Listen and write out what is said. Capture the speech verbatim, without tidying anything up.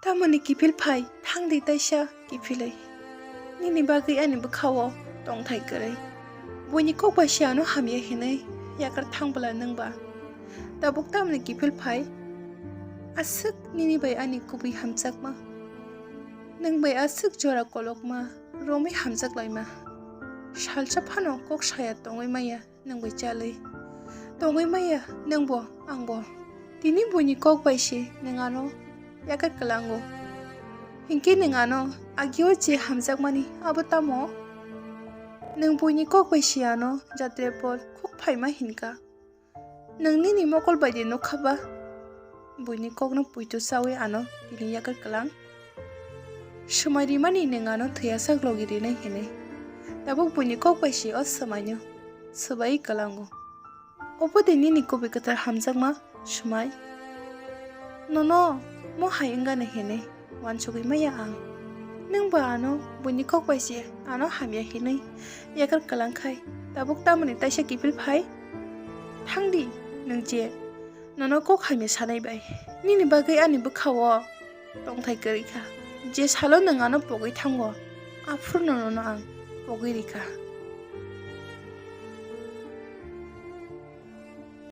Tamoni kiphil phai, thangdi taisa kiphilwi. Nini bagwi ani bwkhao tongthai kwrwi. Buini kok bai se ano hamya hinwi yakar thang bwla nwng ba. Tabuk tamoni kiphil phai, aswk nini bai ani kubui hamjakma. Nwng bai aswk jora kolokma, romwi hamjak laima. Salsa phano kok saya tongwi maya. Nwng bai chalwi tongwi maya nwngbo angbo. Tini buini kok bai se nwng ano yakar kwlango. Hinkhe nwng ano agio je hamjakmani abo tamo? Nwng buini kok bai se ano jatre pol khuk phaima hinka. Nwng nini mokol bai de nukha ba? Buini kokno puitu chawi ano tini yakar kwlang. Swmai rimani nwng ano thwiyasak logi rinai hinwi. Tabuk buini kok bai se o swmaino swbai kwlango. Obo de nini kubui kwthar hamjakma swmai? Nono mo hai wngani hinwi uansugwi maya ang. Nwng ba ano buini kok bai se ano hamya hinwi yakar kwlang khai. Tabuk tamoni taisa kiphil phai? Thangdi nwng je nono kok hamya sanai bai. Nini bagwi ani bwkhao tongthai kwrwi kha. Je salo nwng ano pogwi thango, aphuru nono ang pogwi rikha.